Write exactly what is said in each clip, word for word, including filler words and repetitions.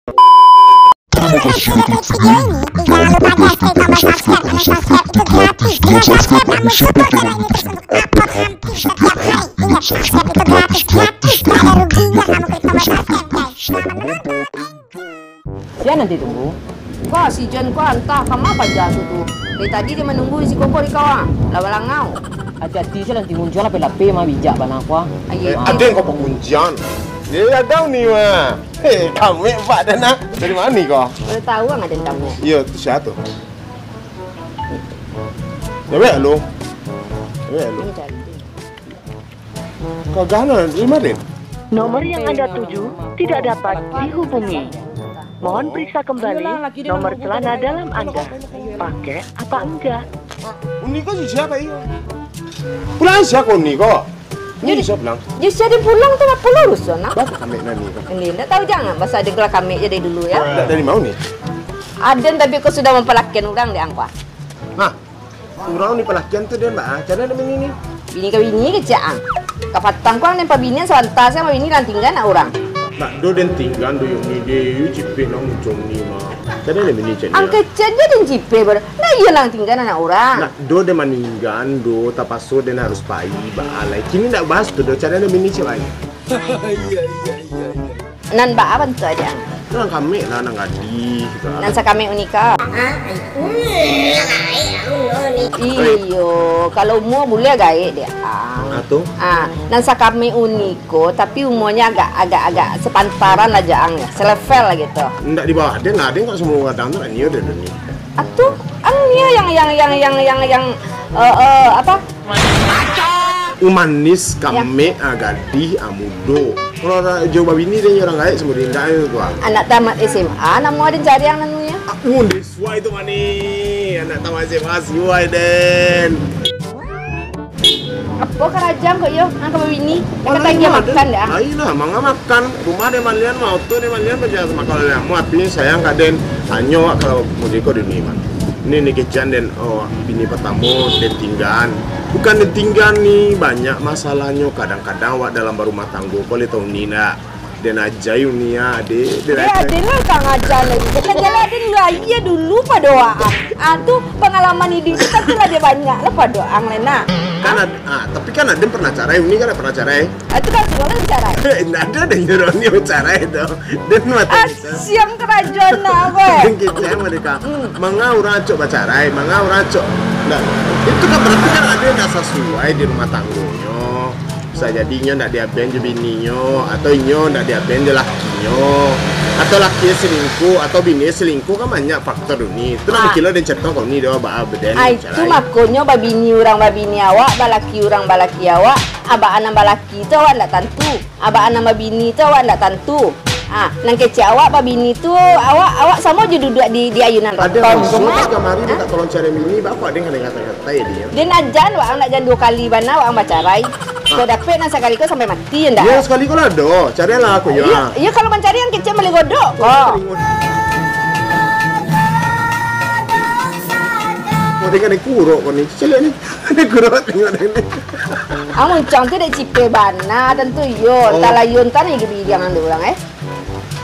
Terima kasih sudah tonton video ini. Jangan lupa guys, tekan tombol subscribe, karena subscribe itu gratis. Dengan subscribe, kamu support channel ini terus. Setiap hari, ingat, subscribe itu gratis, gratis. Tak ada ruginya kamu klik tombol subscribe, guys. Selamat menonton, enjoy. Sia nan ditunggu? Wah, si Jen ko antah kama paja tu tu. Dari tadi dia manunggu di siko ko di kau, ah. Lah balangau. Ati-ati se lah, nanti muncul lapeh-lapeh mah, bijak bana ko, ah. Aye. Eh, ado ko panguncian. Yo, ado ni mah. Hei, kamek, Pak, dah nah. Dari mano ko? Baru tahu ang ado tamu. Iyo, tu sia tu? Cewek lu. Cewek lu. Ini cari. Kagak nah, dari mano? Nomor yang Anda tuju tidak dapat dihubungi. Mohon periksa kembali nomor celana dalam Anda. Pakai apa enggak? Uni ko sia, Pak, iyo? Pulang sia ko Uni ko? Uni sia pulang? Jadi sia den pulang tu, apo lo urusan, ah? Baa kamek nan ni ko? Ini ndak tahu, jangan. Basa aden lah kamek jadi dulu, yo. Ndak dari mano ni? Aden tapi ko sudah mampalakian urang dek ang ko, ah. Hah? Urang ni palakian tu den, baa? Caro den bini ni? Bini ka bini kecek ang. Kapatang ko ang den pabinian, sabanta se mabini, lah tingga anak urang. Ndak do den tingga do, yo ni de, yo cipek nan macam ni mah. Caro den bini cek ni. Ang kecek se den cipek baru. Nah, iyo lah tingga anak urang. Ndak do den maningga do, tapaso den harus pai, baa lai. Kini ndak bahas tu do, caro den bini cek lai. Iyo, iyo, iyo, iyo. Nan baa bantuak aden ang? Nan kamek lah, nan gadih, gitu. Nan sakamek Uni ko? Iyo, kalau umua buliah gaek dek ang. Ah, tu? Ah, nan sakamek Uni ko, tapi umuanyo agak, agak, agak sepantaran lah jo ang, selevel lah gitu. Ndak di bawah den lah, den kan samo gadang tu, ndak nio den ni. Atu, ang nio yang, yang, yang, yang, yang, yang, eh, eh, apa? Umanis, kamek, ah, gadih, ah, mudo. Kalau urang jo babini, den urang gaek samo dinda tu, ah. Anak tamat S M A, namo den cari ang nanu nyo. Ah, mun den suai tu mani. Anak tamat S M A suai den. Apo karajo ang ko yo, ang ka babini? Ka tagiah makan dek ah? Ayolah, manga makan. Rumah den balian, ma-, oto den balian, bajalan makan oleh amu, tapi sayang ka den. Tanyo awak kalau mudik ko di ni mah. Ni, ni kecek den, oh, bini patamo den tinggaan. Bukan den tinggaan ni, banyak masalahnyo. Kadang-kadang awak dalam barumah tanggo ko lai tau ni ndak? Den ajai Uni ah, dek. Den ajai. Aden lah kang aja lai. Kan jaleh aden lah, iyo dulu pado ang. Ah, tu pangalaman iduik tu tantu lah den banyak lah pado ang lai nah. Kan ad-, ah, tapi kan aden pernah carai, Uni kan ndak pernah carai. Ah, tu kan suruah lah den carai. Ndak ado den nyuruah Uni bacarai tu. Den mati. Siam karajo nak ko, eh. Kecek mah dek ang. Hmm. Manga urang acok bacarai, manga urang acok. Ndak, itu kan berarti kan ado yang ndak sasuai di rumah tanggonyo. Bisa jadi inyo ndak diaben jo bininyo, atau inyo ndak diaben jo lakinyo. Atau laki selingkuh, atau bini selingkuh, kan banyak faktor Uni. Itu lah. Ah. Dikilo den carito ka Uni doh, baa beden. Ah, itu carai. Makonyo babini urang babini awak, balaki urang balaki awak, abak nan balaki tu awak ndak tantu. Abak nan babini tu awak ndak tantu. Ah, nan kecek awak babini tu, awak, awak samo jo duduak di, di ayunan rokok. Aden langsung kamari minta tolong cari bini, baa kok aden ka den kata-katai dia? Den ajan, waang ndak jan duo kali bana waang bacarai. Ah. Kok dapek nan sakali ko sampai mati, ndak? Yo, sakali ko lah do, carilah ko yo. Iyo, iyo, kalau mancari nan kecek bali godok ko. Kok dengan kurok ko ni, celiak ni. Kurok tengok ni. Amun cang tu dek cipek bana, tantu iyo. Oh. Entah layun tan iduik di jangan urang, eh.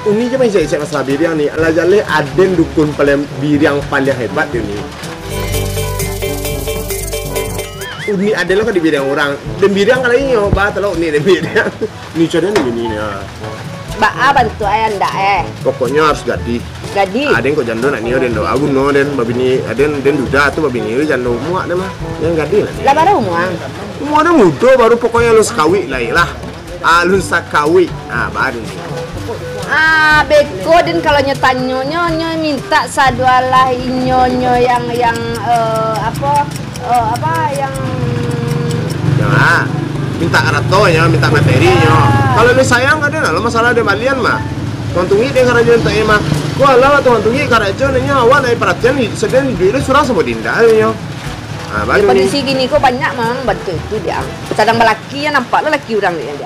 Uni je main cek-cek masalah biriang ni. Alah jaleh aden dukun paling biriang paling hebat di Uni. Uni aden lo ka di biriang urang. Den biriang kalau inyo, bah, tolong Uni den biriang. Ni caro ni bini ni, ah. Baa bantuak ai andak, eh? Pokoknyo harus gadih. Gadih. Aden kok jando nak nio den do. Agu no den babini, aden, den duda tu babini jando muak den mah. Yang gadih lah ni. Lah bara umua? Umua den mudo baru, pokoknyo alun sakawik lai lah. Alun sakawik. Ah, baru ni. Ah, beko den kalau nyo tanyo nyo, nyo mintak sadoalah inyo nyo yang, yang, eh, apo, eh, apa yang... Yo, ah. Mintak arato nyo, mintak materi nyo. Ah. Kalau den sayang ka den, lah masalah den balian mah. Tuang tunggik den karajo untuak mah. Ko alah tuang tunggik karajo nyo, awak nak paratian, sadian iduik den surang samo dinda nyo. Ah, baru ni. Yo, kondisi kini ko banyak memang bantuak itu dia. Sadang balaki, yo nampak lo laki urang dia.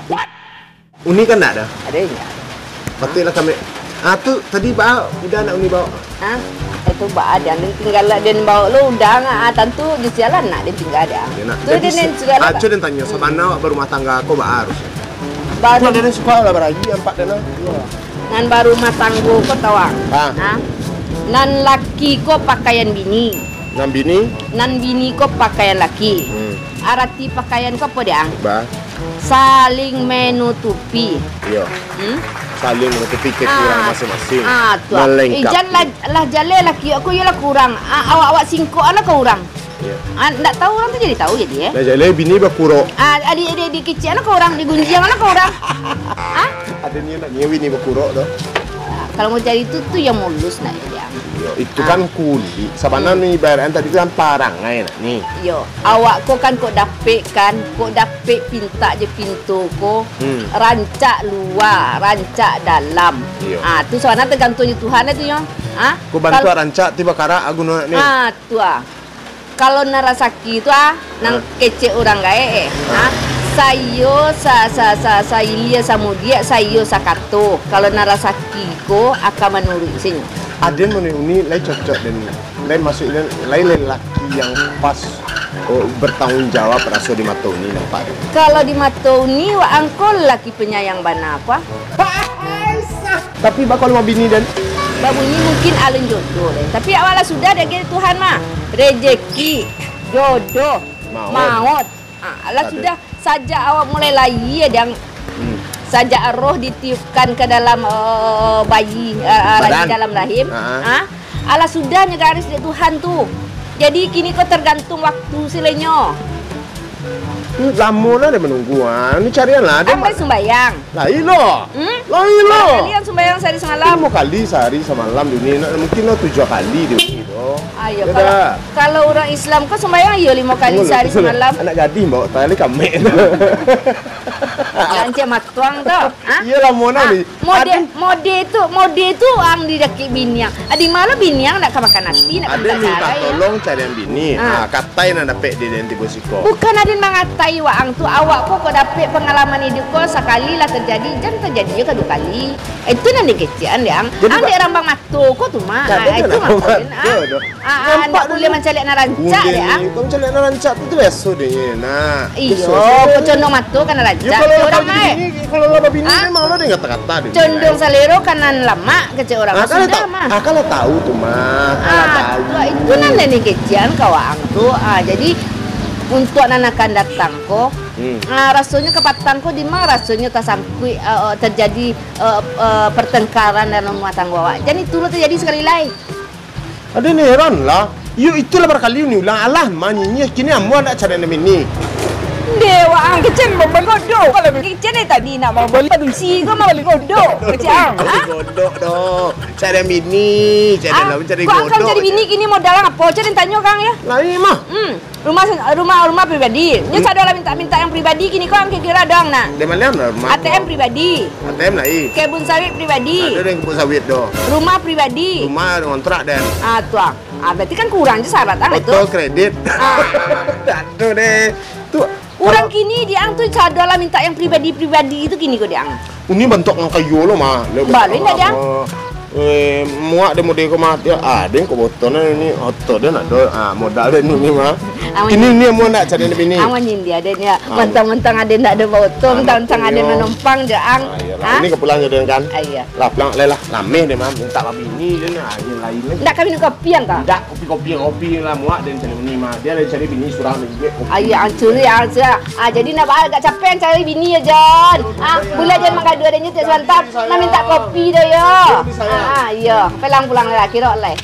Uni kan ndak ado? Ado inyo. Patuiklah kami. Ah, tu tadi baa udah nak Uni baok? Ah, itu baa, jan tinggal lah, den baok lo udah, ah, tantu di sialan nak den tinggal dah. Yo, nak. Tu jadi den se-, tinggal lah, aco den tanyo, sabana awak barumah tangga ko baa harus? Baa. Cuma den suko lah baragi ampak den lah. Iyo. Nan barumah tanggo ko tau, ah? Ah. Ah? Nan laki ko pakaian bini. Nan bini? Nan bini ko pakaian laki. Hmm. Arati pakaian ko apo, Diang? Ba? Saling menutupi. Iyo. Hmm? Saling menutupi kekurangan Ah. masing-masing. Ah, tu, ah. Melengkapi. Eh, jan lah, lah jaleh laki ko, iyo lah kurang. Ah, awak-awak singkok lah ka urang. Iyo. Ah, ndak tahu urang tu jadi tahu jadi, eh. Lah jaleh bini bakurok. Ah, adik-adik kecil lah ka urang, digunjiang lah ka urang. Ah? Ado ni nak nyewi ni bakurok tu. Ah, kalau mau jadi tu, tu yang mulus nak jadi, ah. Iyo, itu Ah. kan kulik. Sabana Hmm. ni ibaratkan tadi tu kan parangai nak ni. Iyo, awak ko kan kok dapek kan, kok dapek pintak je pinto ko, Hmm. rancak lua, rancak dalam. Iyo. Ah, tu sabana tergantung je Tuhan lah tu, yo. Ah, Ko bantuak kal- rancak tiba karak aguno ni. Ah, tu ah. Kalau nan rasaki tu ah, nan Ah. kecek urang gaek, eh. Ah. Ah, saiyo sa-, sa-, sa-, sailia samudiak, saiyo sakato. Kalau nan rasaki ko akan manuruik sinyo. Aden mani uni lai cocok den. Lai masuak den, lai lelaki yang pas, oh, bertanggung jawab raso di mato uni nampak den. Kalau di mato uni, waang ko laki penyayang bana ko ah. Tapi bak kalau mabini den? Babunyi mungkin alun jodoh den. Tapi awak lah sudah diagiah Tuhan mah. Rejeki, jodoh, Maot. maot. Ah, alah Ada. sudah, sajak awak mulai lahia, Diang. Hmm. Sajak roh ditiupkan ke dalam, eh, bayi, eh, eh, Badan. di dalam rahim. Ha. Ah, alah sudah nyo garis dek Tuhan tu. Jadi, kini ko tergantung waktu silenyo. Hmm, lamo lah dia menunggu, ah. Ni carian lah, dia Ang mak- sumbayang. Lai lo. Hmm? Lai lo. Bara kali ang sumbayang sahari samalam? Limo kali sahari samalam dunia ni. Mungkin lo tujuah kali dunia ni tu. Ah, iyo. Iyo Kalau, dah. kalau urang Islam ko sumbayang iyo limo kali Tunggu lo, sahari tunggu lo. samalam. Anak gadih bawa tali kamek tu. Yang cek matuang tu. Ha? Iyo lah, Mona Ah, ni. mode, Aden mode tu, mode tu ang di dakek biniang. Adi malah biniang nak ka makan ati, nak Aden minta minta carai, ya. tolong carian bini. Ah. Ah, katai nan dapek di den tibo siko. Bukan aden mangatai waang tu, awak ko, ko dapek pangalaman iduik ko sakali lah terjadi, jan terjadi je kaduo kali. Itu nan dikecekan dek ang. Jadi, Ang dek rambang mato ko tu mah. Kada Ah, tu itu nak maksud rambang den, mato ah. tu. Ah, ah, Nampak nak buliah dulu. mancaliak nan rancak Buliah dek ang. ni, kau mancaliak nan rancak tu, tu biaso dek ni, nak. Iyo, Biaso. ko condong mato kan rancak. Yo, kalau Dia lah urang kau jadi ai. bini, kalau lah babini, Ah. memang lah dia kata-kata dia. Condong salero kan nan lamak, kecek urang Ah, mah kalau sudah tahu, mah. ah, kalau tahu tu mah, kalau Ah, tahu. tu, itu nan den kecekan ka waang tu. Ah, jadi, untuak nan akan datang ko, Hmm. ah, rasonyo kapatang ko, di ma rasonyo tasangkuik, ah, ah, terjadi, ah, ah, pertengkaran dalam rumah tanggo awak. Jan itu lo terjadi sakali lai. Aden heran lah. Yo, itulah barakali uni ulang. Alah, manyinyih. Kini ambo nak cari nan bini. Deh, waang kecek babali kodok. Kalau kecek dari tadi nak mau bali padusi ko, mau bali kodok. Kecek ang, Bali ha? kodok doh. Cari nan bini. Cari Ah, nan lain, cari kok ang kalau godok cari je. bini kini modal ang apo? Cari tanyo kang ya. Lain mah. Hmm. Rumah sen-, rumah, rumah pribadi. Nyo Hmm. sado lah mintak-mintak yang pribadi, kini ko ang kira-kira doang nak. Di mana lah rumah A T M ko? pribadi. A T M lah, ih. Kebun sawit pribadi. Ada yang kebun sawit doh. Rumah pribadi. Rumah ngontrak den. Ah, tu ah. Ah, berarti kan kurang je syarat ang itu. Oto kredit. Ah. Tak ada deh. Tu Urang kalau kini di ang tu sado lah mintak yang pribadi-pribadi tu kini ko di ang. Uni bantuak nan kayo lo mah. Balik ndak, Jang? Eh, muak deh mode ko mah. Dia, ah, den ko botol ni, oto den ado. Ah, modal den ni mah. Aman. Kini ni amuah nak cari ni bini. Aman nyin dia den ya. Ah. Mentang-mentang aden ndak ada botol, Ah, mentang-mentang aden iyo. manompang je ang. Ah, iyalah. Ah? Ini ka pulang je den kan? Ah, iya. Lah, pulang, leh lah. Lameh den mah, mintak babini den, ah, yang lain leh. Ndak ka minum kopi ang ka? Ndak, kopi-kopi, kopi lah muak den cari bini mah. Dia ada cari bini surang den. Ah, iya, ang curi, ang curi. Ah, jadi nak ba-, agak capek cari bini ya, Jon. Ah, buliah jan manggaduah dek nyo tiap sabanta, nak mintak kopi dah, yo. Ah, iyo. Pulang-pulang lah, kiro lah.